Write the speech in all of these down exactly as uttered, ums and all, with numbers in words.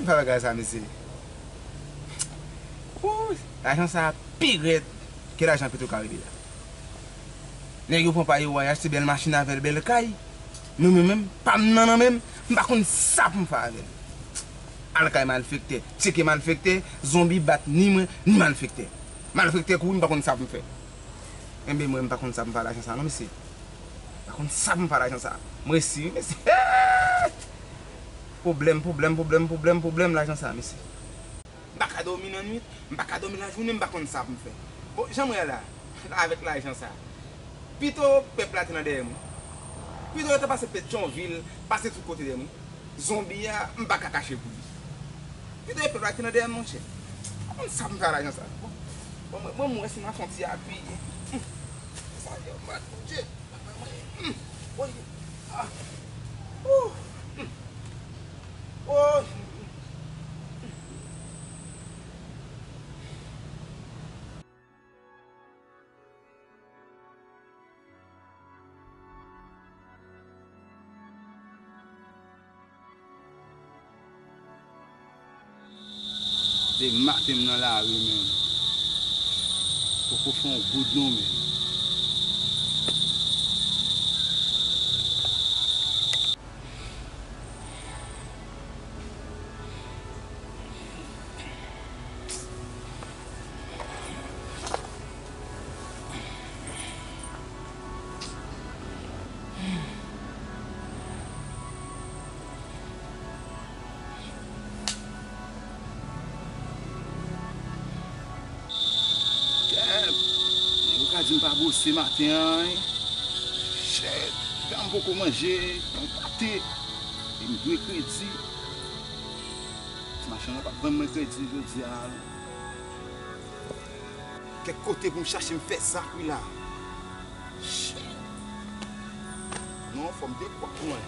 Fè bagay sa, mesye. Wouy, lajan sa pi rèd ke lajan Petro Caribe a. Nèg yo pran pa yo, y achte bèl machin avè l, bèl kay. Nou menm, menm, pa m nan nan menm, m pa konn sa pou m fè avè l. Al kay malfektè, tcheke malfektè, zonbi bat ni mwen, ni malfektè. Malfektè kouri, m pa konn sa pou m fè. Enben, mwen, m pa konn sa pou m fè lajan sa, non, mesye. M pa konn sa pou m fè lajan sa. M resi, wi, mesye. Pwoblèm, pwoblèm, pwoblèm, pwoblèm, pwoblèm, lajan sa, mesye. M pa ka dòmi nan nwit, m pa ka dòmi lajounen, m pa konn sa pou m fè. Bon, jan m wè la, la avèk lajan sa, pito pèp la te nan dèyè mwen. Pito yo te pase Petyonvil, pase tout kote dèyè mwen. Zonbi a, m pa ka kache pou li. Pito pèp la te nan dèyè m, monchè. M pa konn sa pou m fè a lajan sa. Bon, bon, mwen, mwen, mwen wè si m a fè yon ti apiye. Hum. Sa yo, mad, Bondye. Papa mwen. Hum. Woy. Ah. Ouh. Hum. Woy. Depi maten m nan lari, menm. Poko fè yon goud non, menm. Kèt! Nèg yo ka di m pa bwose maten an, wi. Shit! Tan m poko manje yon pate. E m dwe kredi. Ti machann nan p ap vann mwen kredi jodi a, non. Kèk kote pou m chache m fè zak wi la. Shit! Non, fò m dekwat mwen.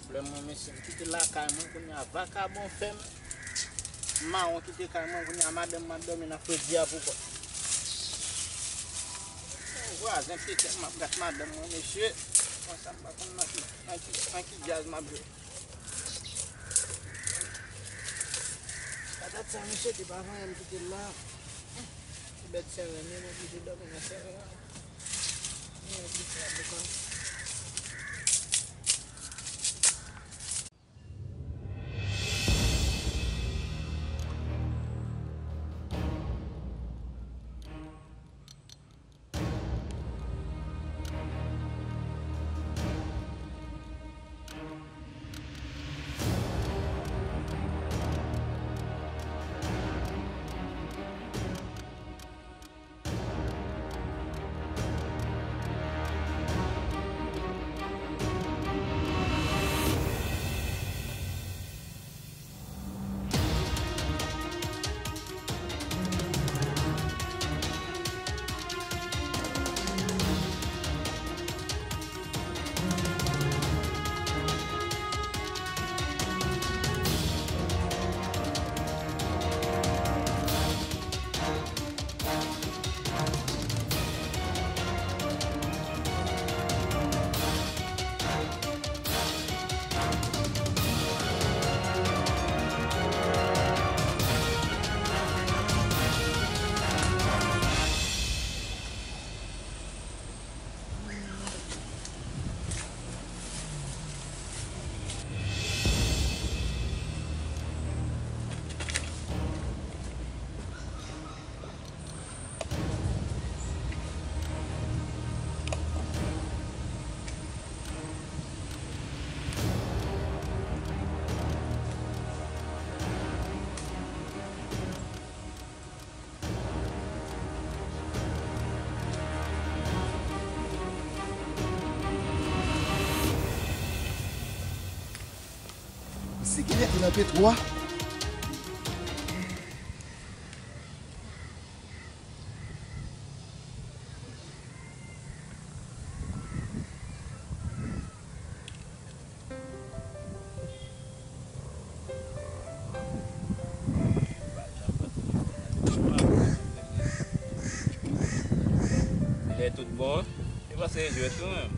Pwoblèm mwen, mesye, m kite lakay mwen, kounye a vakabon fè m. Mawon kite kay mwen, kounye a madanm m ap dòmi nan fredi a poukò. Yon vwazen pete m ap gate madanm mwen, mesye. Konsa m pa konn nan ki, nan ki, nan ki djaz m ap jwe. Patat sa, mesye, te pa vanyan m kite l la. Ti bèt sèren, men mwen kite dòmi nan sèren an. Nan petwo a. Lè tout bon, li pase jwèt tou menm.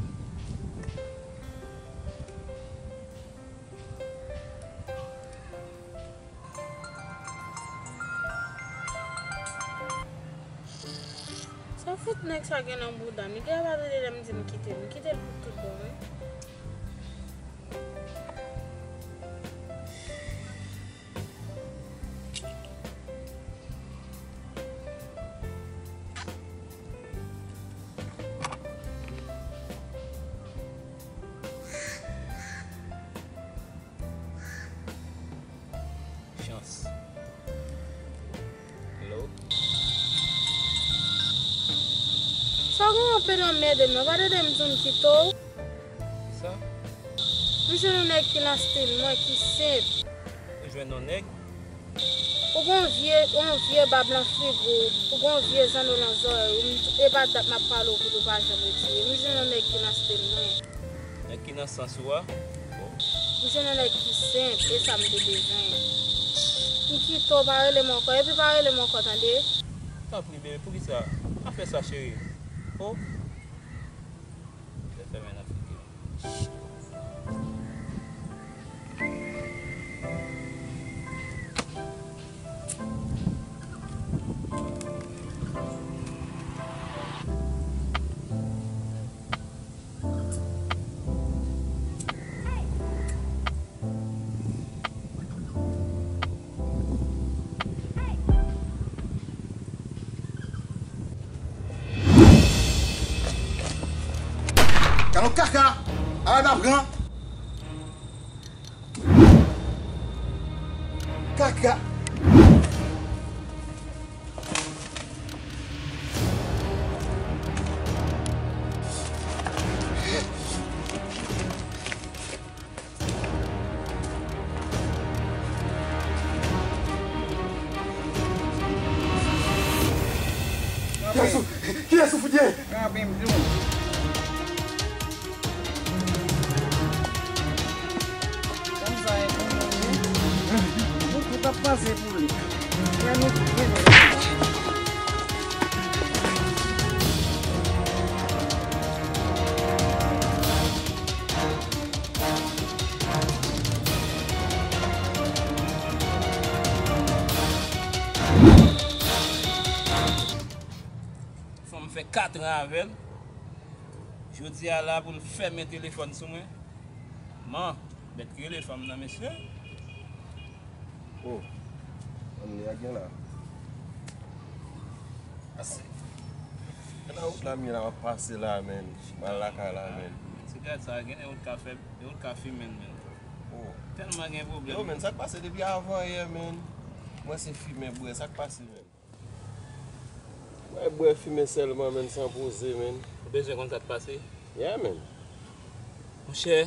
Sa fout nèg sa gen nan bouda m? Li genlè pa tande lè m di m kite l, m kite l pou tout bon wi. Chans. Hello? Sa w gen anpe nan mède m nan, pa tande m di w m kite w. Kisa? M jwenn yon nèg ki nan stil mwen, ki senp. Ou jwenn yon nèg? Ou gon vye, yon vye bab nan figi w, ou gon vye zanno nan zòrèy ou, m, e pa dat m ap pale w pou ou pa janm retire. M jwenn yon nèg ki nan stil mwen. Nèg ki nan sans ou a? Bon. M jwenn yon nèg ki senp, e sa m te bezwen. M kite w, pa rele m ankò, epi pa rele m ankò, tande? Tanpri, bebe, poukisa? Pa fè sa, cheri. Oh. Fè fèmen nan figi w. Talon kaka! Ala n ap pran! Kaka! Kiyès ou, kiyès ou fout ye? Kanpe m di w. Kòmsa e pou nou, wi. Nou tout ap pase pou li. Frè nou tout gen nèg. Fanm fè katran avè l. Jodi a la pou l fèmen telefòn sou mwen. Man, bèt ki rele fanm nan, mesye. Oh, fanm li a gen la. Ase. E nan wout la m ye la, m ap pase la, menn. M al lakay la, menn. Ti gad sa, gen de wout ka fè, de wout ka fimen, menn. Oh. Tèlman gen pwoblèm. Yo, menn, sa k pase depi avan yè, menn? Mwen se fimen bwè, sa k pase, menn? Mwen bwè fimen sèlman, menn, san poze, menn. Ou bezwen konn sa k pase? Yeah, menn. Monchè,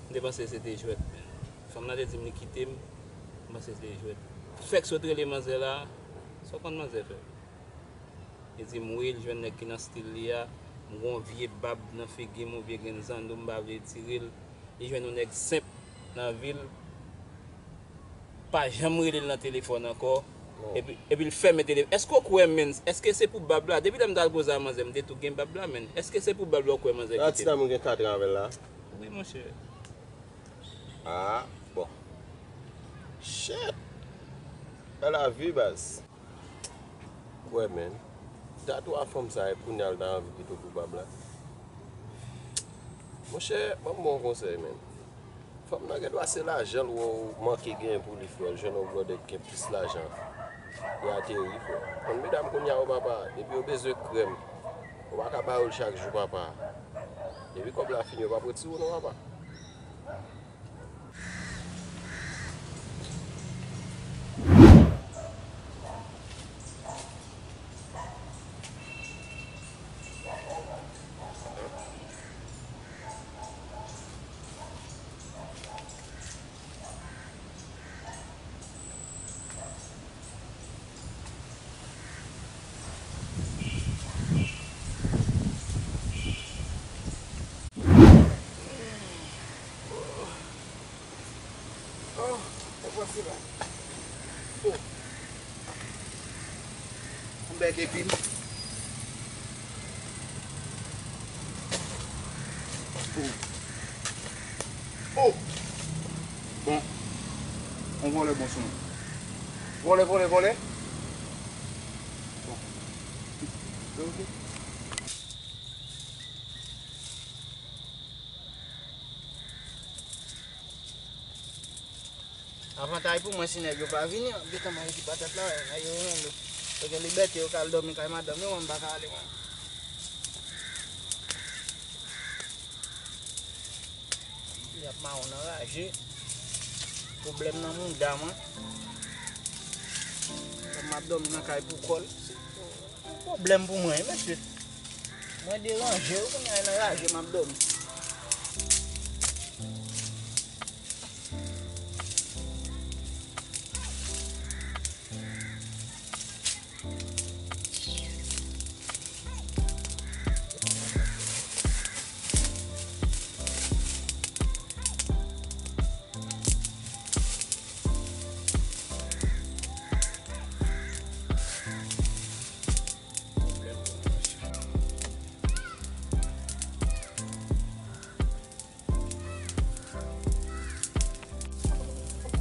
m te panse se te jwèt, menn. Fanm nan te di m li kite m, m panse se te jwèt. Fèk sot rele manzè la, sa w konn manzè fè? Li di m wi, l jwenn nèg ki nan stil li a. M gon vye bab nan figi m, yon vye grenn zanno, m pa vle retire l. Li jwenn yon nèg senp nan vil, pa janm rele l nan telefòn ankò. Non. Epi, epi l fèmen telefòn. Èske w kwè, menn? Èske se pou bab la? Depi lè m t al koze a manzè, m te tou gen bab la, menn. Èske se pou bab la w kwè manzè kite m? Ti dam ou gen katran avè l la? Wi, monchè. Ah, bon. Shit! Bèl lavi, baz. Kwè, menn. Tatwa fanm sa, e kounye a l ta anvi kite w pou bab la. Monchè, ban m ba w yon konsèy, menn. Fanm nan gen dwa se lajan l wè w manke genyen pou li, frè. L jwenn yon blòdè ki gen plis lajan. Li ateri, frè. Konn medam kounye a, o papa, depi yo bezwen krèm, ou pa ka ba yo l chak jou, papa. Depi kòb la fini, yo p ap retire w non, papa. Oh, mwen panse la. Oh. Yon bèk epi m. Oh. Oh. Bon. Yon vòlè bon sou mwen. Vòlè, vòlè, vòlè. Bon. Ok. Avantay pou mwen si nèg yo pa vini, gentan manje ti patat la, nèg yo menm yo, yo gen libète yo ka al dòmi kay madanm yo, mwen m pa ka ale mwen. Y ap mawon anraje. Pwoblèm nan mouda mwen. Kòm m ap dòmi nan kay pou kò l. Se yon pwoblèm pou mwen, wi, mesye. Mwen deranje, wi, kounye a, nan raje m ap dòmi.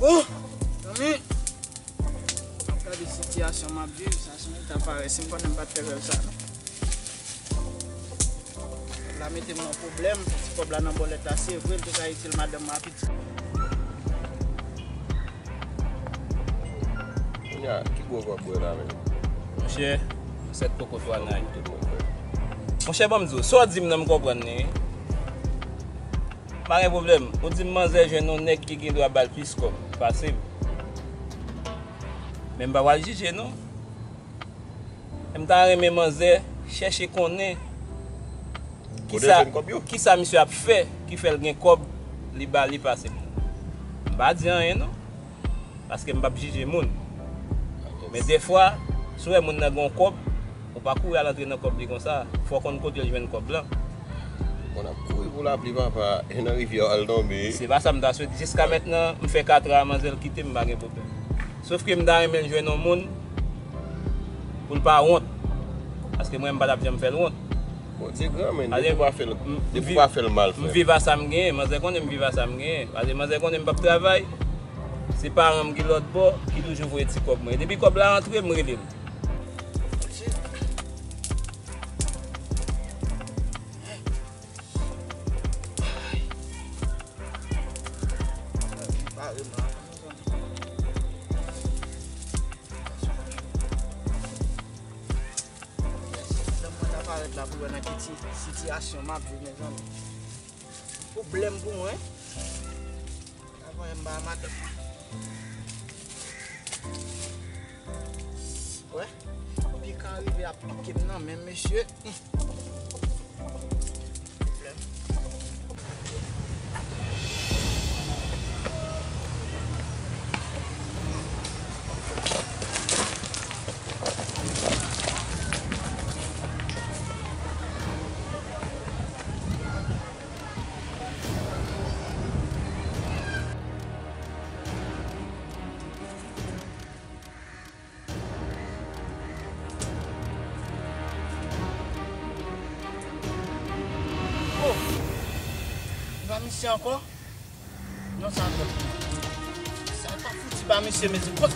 Oh! Zanmi! M ap gade sitiyasyon m ap viv, sa se yon eta parèy, si m konnen m pa t fè rèv sa non. La mete m nan pwoblèm, ti kòb la nan bòlèt la, se vre, l te ka itil madanm mwen ak pitit. Kounye a, ki gwo kòb bwè la menm? Monchè, sèt koko twa nay. Monchè, ban m di w, sa w di m nan m konprann li, wi. Pa gen pwoblèm. Ou di m manzè jwenn yon nèg ki gen dwa ba l plis kòb pase m. Men m pa pral jije non. Men m ta renmen manzè chèche konnen kisa, kisa misye ap fè ki fè l gen kòb li ba li pase m. M pa di anyen non. Paske m p ap jije moun. Men defwa, si w wè moun nan gen yon kòb, ou pa kouri al antre nan kòb li konsa. Fò w konn kote l jwenn kòb lan. Moun ap kouri pou lapli, papa, e nan rivyè w al tonbe. Se pa sa m ta swete. Jiska mentnan, m fè katran a manzè l kite m, m pa gen pwoblèm. Sofke m ta renmen l jwenn yon moun pou l pa wont. Paske mwen, m pa t ap janm fè l wont. Bondye gran, men, depi w pa fè l, depi w pa fè l mal, frè m. M viv a sa m genyen, manzè konnen m viv a sa m genyen. Paske manzè konnen m p ap travay. Se paran m ki lòt bò, ki toujou voye ti kòb mwen. Depi kòb la antre, m rele l. Madanm mwen ta parèt la pou wè nan ki ti sitiyasyon m ap viv, mezanmi. Pwoblèm pou mwen. Avan m ba madanm mwen. Wè, pikan rive ap pike m nan men, mesye. Pwoblèm. Oh! Li pa misye ankò? Non, sa lòt. Sa pa fouti pa misye, mesye. Kot,